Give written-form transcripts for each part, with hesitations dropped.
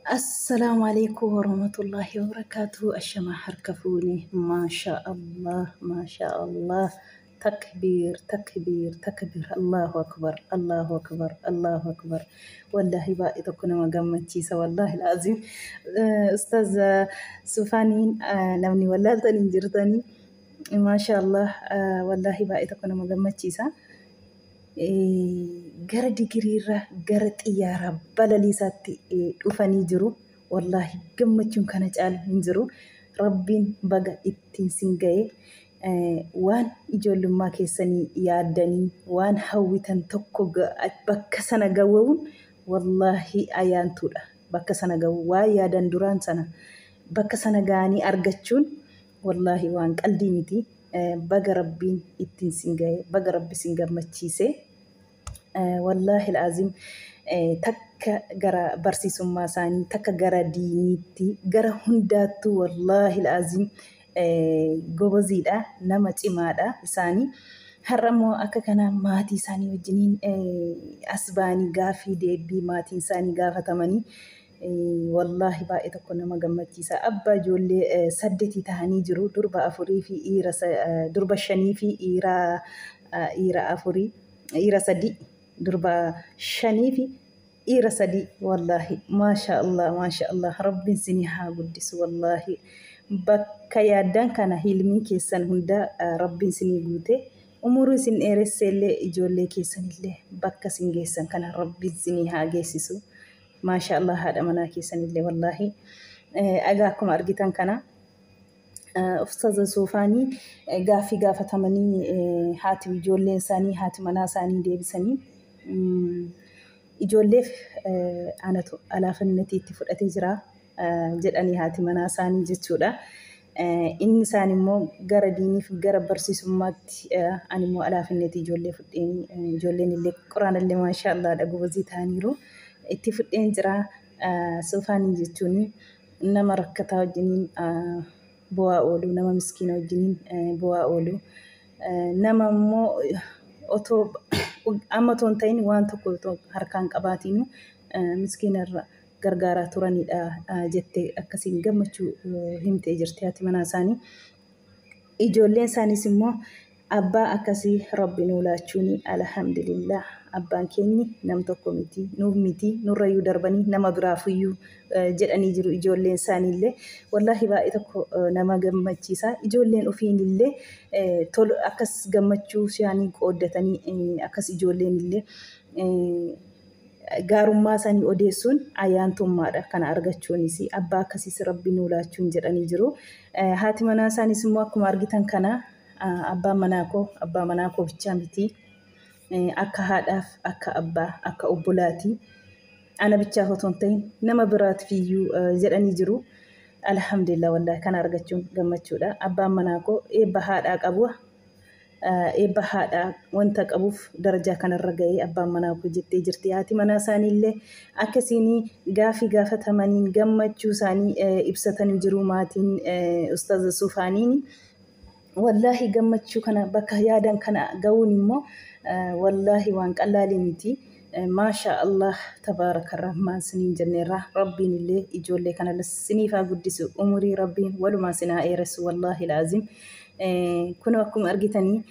Assalaamu alaikum warahmatullahi wabarakatuh. Ashamaa harka fuune. Maasha Allah, maasha Allah. Takbiir, takbiir, takbiir. Allahu akbar, Allahu akbar, Allahu akbar. Wallaahi baay'ee tokko nama gammachiisa. Wallaahi laazim. Ustaaz Sufaaniin namni wallaaltan hin jirtanii. Maasha Allah. Wallaahi baay'ee tokko nama gammachiisa. Gara digiriirra gara xiyyaara balaliisaatti dhufanii jiru. Wallaahi gammachuun kana caalu hin jiru. Rabbiin baga ittiin sin ga'e. Waan ijoollummaa keessanii yaaddanii waan hawwitan tokko bakka sana ga'uun wallaahi ayyaantuudha. Bakka sana ga'u waan yaadan duraan sana bakka sana ga'anii argachuun wallaahi waan qaldii miti. Baga Rabbiin ittiin sin ga'e, baga Rabbi sin gammachiise. Wallaahi al'aazim takka gara barsiisummaa isaanii, takka gara diiniitti, gara hundaattuu wallaahi al'aazim goboziidha, nama cimaadha isaanii. Har'a immoo akka kana maatii isaanii wajjiniin as ba'anii gaaffii deebii maatiin isaanii gaafatamanii wallaahi baay'ee tokko nama gammachiisa. Abbaa ijoollee 8 ta'anii jiru. Durba 4 fi dhiira, durba 5 fi dhiira 4, dhiira 3, durba 5 fi dhiira 3. Wallaahi maasha Allah, maasha Allah. Rabbiin sinii haa guddisu. Wallaahi bakka yaaddan kana hilmii keessan hunda Rabbiin sinii guute. Umurii isin dheeresse illee ijoollee keessanillee bakka isin geessan kana Rabbiin sinii haa geessisu. Maasha Allah, haadha manaa keessanillee wallaahi. Egaa akkuma argitan kana Ustaaza Suufaanii gaaffii gaafatamanii haati ijoolleen isaanii haati manaa isaanii deebisanii ijoolleef anatu alaafannatii itti fudhatee jira jedhanii haati manaa isaanii jechuudha. Inni isaan immoo gara diiniif gara barsiisummaatti ani immoo alaafannatii ijoollee fudheen, ijoolleen illee quraanallee maasha Allah gobazii ta'aniiru itti fudheen jira. Suufaanii jechuun nama rakkataa wajjiniin bu'aa oolu, nama miskiina wajjiniin bu'aa oolu, nama immoo otoo amma otoo hin ta'in waan tokko otoo harkaan qabaatiinu miskiina irra gargaaraa turanidha jettee akkasiin gammachuu himtee jirti haati manaa isaanii. Ijoolleen isaaniis immoo abbaa akkasii Rabbi nuu laachuun alhamdulillah, abbaan keenyi nam tokko miti, nuuf miti, nurrayyuu darbanii nama biraafiyyuu jedhanii jiru ijoolleen isaaniillee. Wallaahi baay'ee tokko nama gammachiisa. Ijoolleen ofiin illee akkas gammachuu isaanii qooddatanii akkas ijoolleen illee gaarummaa isaanii odeessuun ayyaantummaadha. Kana argachuunis abbaa akkasiis Rabbi nuu laachuun jedhanii jiru. Haati manaa isaaniis immoo akkuma argitan kana abbaan manaa koo abbaa manaa koo bichaa miti. Akka haadhaaf, akka abbaa, akka obbolaati. Ana bichaaf otoo hin ta'in nama biraatiif iyyuu jedhanii jiru. Alhamdulillah, wallaahi kana argachuun gammachuudha. Abbaan manaa koo eebba haadhaa qabu. Eebba haadhaa wanta qabuuf darajaa kanarra ga'ee abbaan manaa koo jettee jirti. Haati manaa isaaniillee akkasiin gaafii gaafatamaniin gammachuu isaanii ibsatanii jiru maatiin Ustaaza Suufaaniin. Wallaahi gammachuu kana bakka yaadan kana ga'uun immoo wallaahi waan qallaalii miti. Maasha Allah, tabaaraka rahmaan siniin jenneerra. Rabbiin illee ijoollee kana siniif haa guddisu, umurii Rabbiin walumaa sinaa dheeressu. Wallaahi laazim kun akkuma argitanii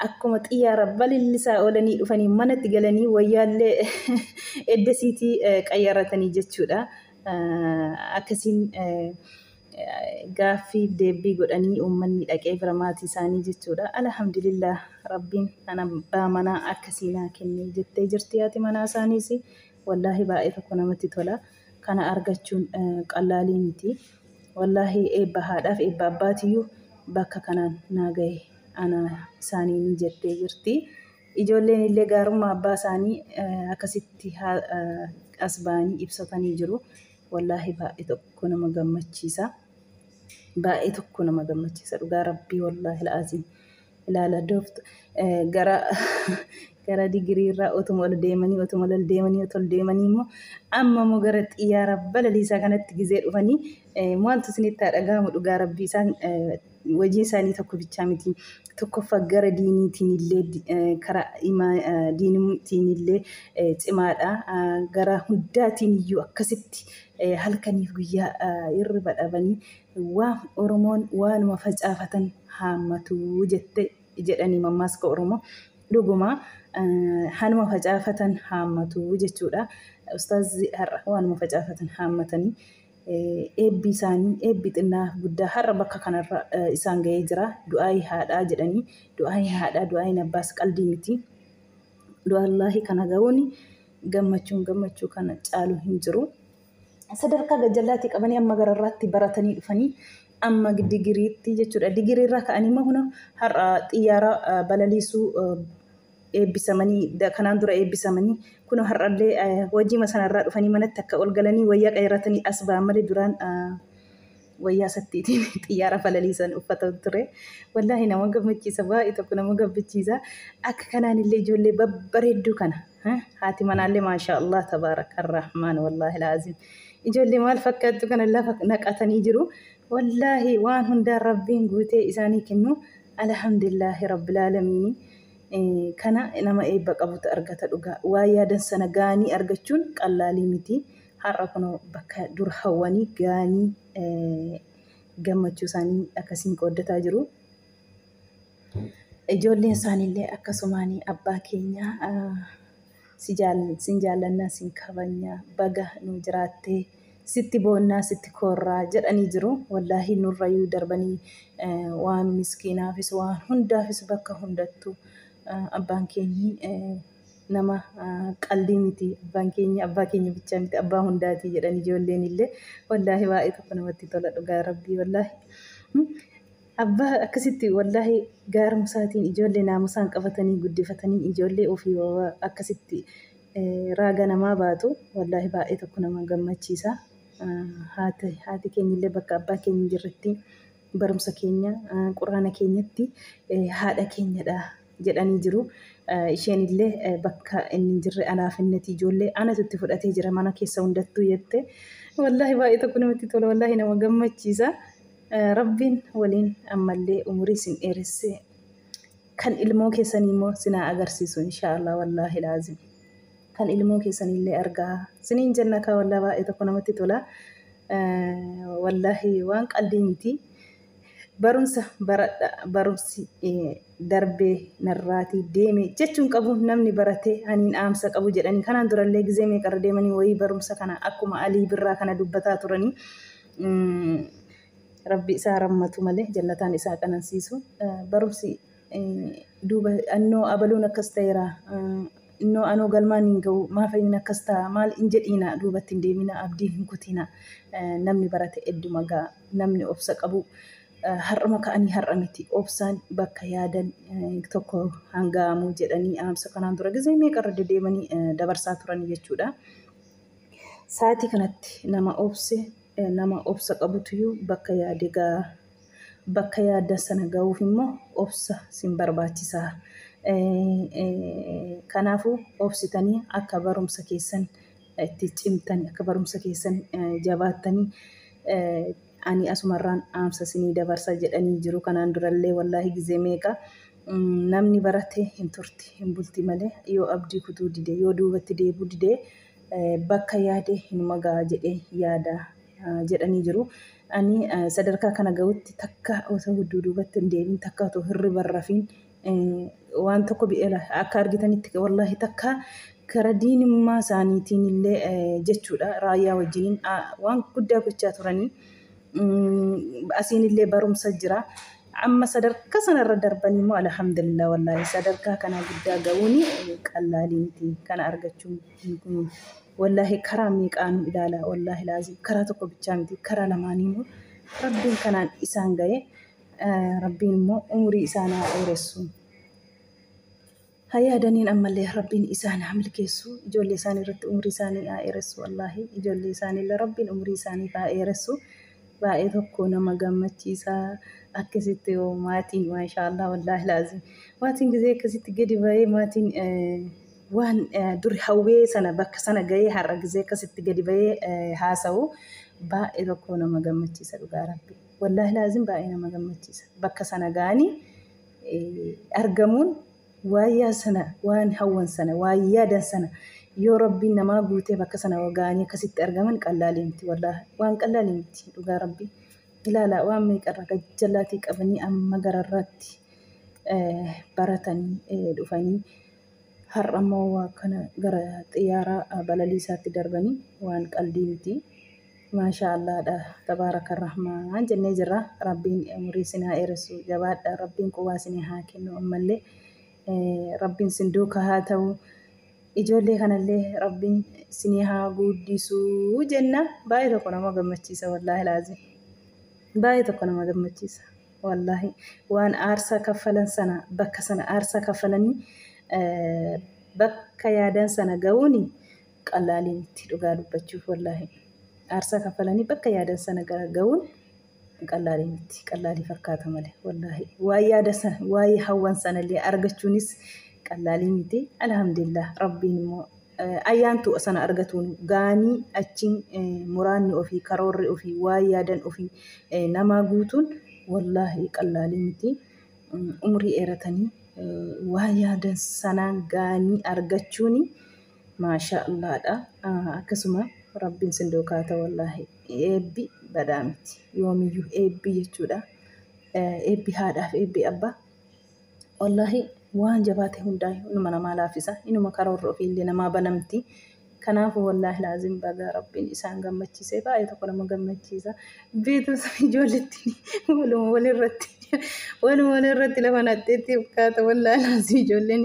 akkuma xiyyaara balillisaa oolanii dhufanii manatti galanii wayyaallee eddasiitii qayyaratanii jechuudha. Akkasiin gaaffiif deebii godhanii uummanni dhaqee bira maatii isaanii jechuudha. Alhamdulillah, Rabbiin ana abbaa manaa akkasii naa kenne jettee jirti haati manaa isaaniis. Wallaahi baay'ee tokko namatti tola. Kana argachuun qallaalii miti. Wallaahi eebba haadhaaf eebba abbaatiyyuu bakka kanaan naa gahe ana isaanii jettee jirti. Ijoolleen illee gaarummaa abbaa isaanii akkasitti as ba'anii ibsatanii jiru. Wallaahi baay'ee tokko nama gammachiisa. Baay'ee tokko nama gammachiisa dhugaa Rabbii, wallaahi al'aazim. Ilaala dooftu gara Gara digirii irraa otuma ol deemanii, otuma ol deemanii, otuma ol deemanii immoo amma immoo gara xiyyaara balaliisaa kanatti gizee dhufanii maaltu isinitti haa dhaga'amu? Dhugaa Rabbii, isaan hojii isaanii tokko bichaa miti. Tokkoffaa gara diiniitiin illee, karaa diiniitiin illee cimaadha. Gara hundaatiin iyyuu akkasitti halkaniif guyyaa hirriba dhabanii, waan Oromoon waanuma facaafatan haammatu jette jedhanii mammaaska Oromoo. Dhuguma hanuma facaafatan haammatu jechuudha. Ustaazzi har'a waanuma facaafatan haammatanii, eebbi isaanii eebbi xinnaa guddaa har'a bakka kanarra isaan ga'ee jira. Du'aayi haadhaa jedhanii, du'aayi haadhaa, du'aayin abbaas qaldii miti. Du'allaahi kana ga'uun gammachuun gammachuu kana caalu hin jiru. Sadarkaa gajjallaatti qabanii amma gararraatti baratanii dhufanii amma digiriitti jechuudha. Digiriirraa ka'anii immoo kun har'a xiyyaara balaliisuu eebbisamanii, kanaan dura eebbisamanii, kun har'allee hojiima sanarraa dhufanii manatti akka ol galanii wayyaa qayyaratanii as ba'an malee, duraan wayyaa sattiitiin xiyyaara balaliisan uffata ture. Wallaahi nama gammachiisa, baay'ee tokko nama gammachiisa. Akka kanaan illee ijoollee babbareedduu kana, haati manaallee maashaa Allah tabaaraka rahmaan, wallaahi laazim. Ijoollee maal fakkaattu kana lafa naqatanii jiru. Wallaahi waan hundaan Rabbiin guutee isaanii kennu, alhamdulillaahi rabbil aalamiini. Kana nama eebba qabutu argata dhugaa. Waa yaadan sana gaanii argachuun qallaalii miti. Har'a kun bakka dur hawwanii gaanii gammachuu isaanii akkasiin qooddataa jiru. Ijoolleen isaaniillee akkasumaan abbaa keenya sin jaallannaa, sin kabajnaa, baga nu jiraattee, sitti boonnaa, sitti koorraa jedhanii jiru. Wallaahi nurrayyuu darbanii waan miskiinaafis waan hundaafis bakka hundattuu abbaan keenyi nama qaldii miti. Abbaan keenya abbaa keenya bichaa miti, abbaa hundaati jedhan ijoolleen illee. Wallaahi baay'ee tokko namatti tola dhugaa Rabbii, wallaahi. Abbaa akkasitti wallaahi gaarumsaatiin ijoollee naamusaan qabatanii guddifatanii, ijoollee ofii akkasitti raaga namaa baatu, wallaahi baay'ee tokko nama gammachiisa. Haati keenyillee bakka abbaa keenya jirrutti barumsa keenya quraana keenyatti haadha keenyadha jedhanii jiru. Isheen illee bakka inni hin jirre anaaf innati ijoollee anatu itti fudhatee jira mana keessa hundattuu jette. Wallaahi baay'ee tokko namatti tola, wallaahi nama gammachiisa. Rabbiin waliin ammallee umurii isin dheeressee kan ilmoo keessanii immoo sinaa agarsiisu inshaallah, wallaahi laazim. Kan ilmoo keessanillee argaa siniin jenna kaa, wallaahi baay'ee tokko namatti tola. Wallaahi waan qaldii miti. Barumsa baradha, barumsi darbee narraatii deeme jechuun qabu namni baratee aniin dhaamsa qabu jedhanii, kanaan durallee gizee meeqarra deemanii wayii barumsa kana akkuma Alii Birraa kana dubbataa turanii. Rabbi isaa rammatu malee jannataan isaa qanansiisu. Barumsi duuba annoo abaluun akkas ta'eera, innoo anoo galmaan hin ga'u, maaf inni akkas ta'a maal hin jedhiina, duubatti hin deemina, abdii hin kutina. Namni barate hedduma ga'a, namni obsa qabu har'uma ka'anii har'a miti, obsaan bakka yaadan tokko hanga'amu jedhanii dhaamsa kanaan dura gizee meeqarra deddeemanii dabarsaa turan jechuudha. Sa'aatii kanatti nama obse, nama obsa qabutuyyuu bakka yaade ga'a. Bakka yaaddan sana ga'uuf immoo obsa sin barbaachisa. Kanaafuu obsitanii akka barumsa keessan itti cimtan, akka barumsa keessan jabaattanii ani asumarraan dhaamsa isinii dabarsa jedhanii jiru. Kanaan durallee wallaahi gizee meeqa namni barate hin turti hin bulti malee, yoo abdii kutuu dide, yoo duubatti deebuu dide, bakka yaade hinuma ga'a jedhee yaada jedhanii jiru. Ani sadarkaa kana ga'utti takka osoo hudduu duubatti hin deebiin, takka osoo hirriba hin rafiin waan tokko akka argitanitti, wallaahi takka gara diinummaa isaaniitiin illee jechuudha raayyaa wajjiniin waan guddaa gochaa turanii, asiin illee barumsa jira. Amma sadarkaa sanarra darbanii immoo alhamdulillah, wallaahi sadarkaa kana guddaa ga'uun qallaalii miti. Kana argachuun wallaahi karaa meeqaanuu ilaala, wallaahi laazim karaa tokko bichaa miti, karaa lamaaniinuu Rabbiin kanaan isaan ga'e. Rabbiin immoo umurii isaan haa dheeressu. Haa yaadaniin ammallee Rabbiin isaan haa milkeessu. Ijoollee isaanii irratti umurii isaanii haa dheeressu, wallaahi ijoollee isaaniillee Rabbiin umurii isaanii haa dheeressu. Baay'ee tokko nama gammachiisa. Akkasitti yoo maatiin, maashaallah, wallaahi laazim, maatiin gizee akkasitti gadi ba'ee, maatiin waan duri hawwee sana bakka sana ga'ee har'a gizee akkasitti gadi ba'ee haasa'u baay'ee tokko nama gammachiisa, dhugaa Rabbi. Wallaahi laazim, baay'ee nama gammachiisa. Bakka sana ga'anii argamuun, waayyaa sana, waan hawwan sana, waan yaadan sana yoo Rabbiin namaa guutee bakka sana ga'anii akkasitti argaman qallaalii miti, wallaahi waan qallaalii miti, dhugaa Rabbi. Ilaalaa, waan meeqarra gajjallaatii qabanii amma gararraatti baratanii dhufanii har'a immoo waa kana gara xiyyaaraa balaliisaatti darbanii waan qaldii miti. Maashaa Allaadha, tabaaraka rahmaan jennee jirra. Rabbiin umurii isin haa dheeressu, jabaadha. Rabbiin quwaa isin haa kennu, ammallee Rabbiin isin duukaa haa ta'u. Ijoollee kanallee Rabbiin isin haa guddisuu jenna. Baay'ee tokko nama gammachiisa, wallaahi laazim. Baay'ee tokko nama gammachiisa. Wallaahi waan aarsaa kaffalan sana, bakka sana aarsaa kaffalanii bakka yaadan sana ga'uun qallaalii miti, dhugaa dubbachuuf wallaahi. Aarsaa kaffalanii bakka yaadan sana ga'uun qallaalii miti. Qallaalii fakkaata malee, wallaahi. Waan yaada sana, waa'ee hawwan sanallee argachuunis qallaalii miti. Alhamdulillah, Rabbiin immoo ayyaantu sana argatuun ga'anii achiin muraanni ofii, karoorri ofii, waan yaadan ofii namaa guutuun wallaahi qallaalii miti. Umurii dheeratanii waan yaadan sanaan ga'anii argachuun maashaa Allaadha. Akkasuma Rabbiin sin duukaa ta'u, wallaahi eebbi badaa miti. Yoomiyyuu eebbi jechuudha. Eebbi haadhaaf eebbi abbaa. Wallaahi waan jabaate hundaa inuma namaa laaffisa. Inuma karoorri ofiillee namaa banamti. Kanaafuu wallaahi laazim baga Rabbiin isaan gammachiise, baay'ee tokko nama gammachiisa. Beetu ijoolletti waluma walirratti lafa naqxeetti fakkaata, wallaahi laazim ijoolleen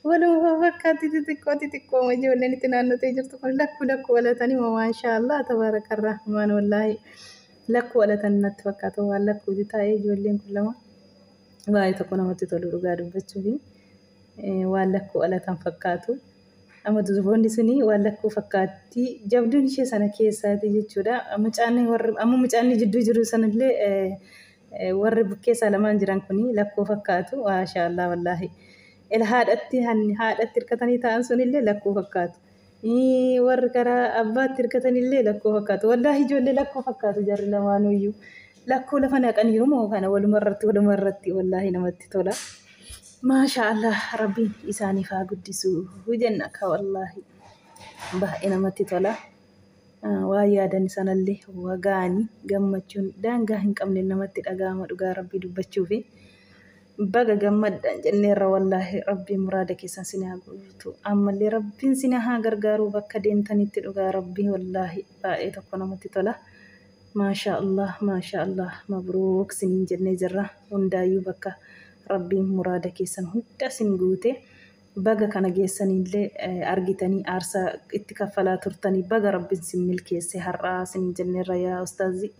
waluma fakkaatti, xixiqqoo xixiqqoo ijoolleen itti naannotee jirtu kun lakkuu lakkuu walatanii, maashaa Allah tabaaraka rahmaan, wallaahi lakkuu walatan natti fakkaata, waan lakkuuti taa'ee ijoolleen kun lama baay'ee tokko namatti tolu, dhugaa dubbachuufi waan lakkuu walatan fakkaatu. Amma durboonni suni waan lakkuu fakkaatti, jabduun ishee sana keessaati jechuudha. Mucaan warri amma mucaan jidduu jiru sanallee, warri bukkeessaa lamaan jiran kuni lakkuu fakkaatu. Maashaa Allah, wallaahi. Ila haadhatti hirkatanii ta'an sunillee lakkuu fakkaatu. Warri karaa abbaatti hirkatanillee lakkuu fakkaatu. Wallaahi ijoollee lakkuu fakkaatu jarri lamaanuyyuu. Lakkuu lafa naqaniiru moo kana walumarratti wallaahi namatti tola. Maashaa Allah, Rabbiin isaaniif haa guddisu jenna akka, wallaahi baay'ee namatti tola. Waan yaadan sanallee wagaanii gammachuun daangaa hin qabne namatti dhaga'ama, dhugaa Rabbii dubbachuufi. Baga gammaddan jenneerra, wallaahi Rabbiin muraada keessan sin haa guutu. Ammallee Rabbiin sin haa gargaaru bakka deemtanitti, dhugaa Rabbii wallaahi baay'ee tokko namatti tola. Maashaa Allah, maashaa Allah, mabruuk siniin jennee jirra. Hundaayyuu bakka Rabbiin muraada keessan hunda sin guute, baga kana geessanillee argitanii aarsaa itti kaffalaa turtanii baga Rabbiin sin milkeesse har'aa siniin jenneerra, yaa ustaazi.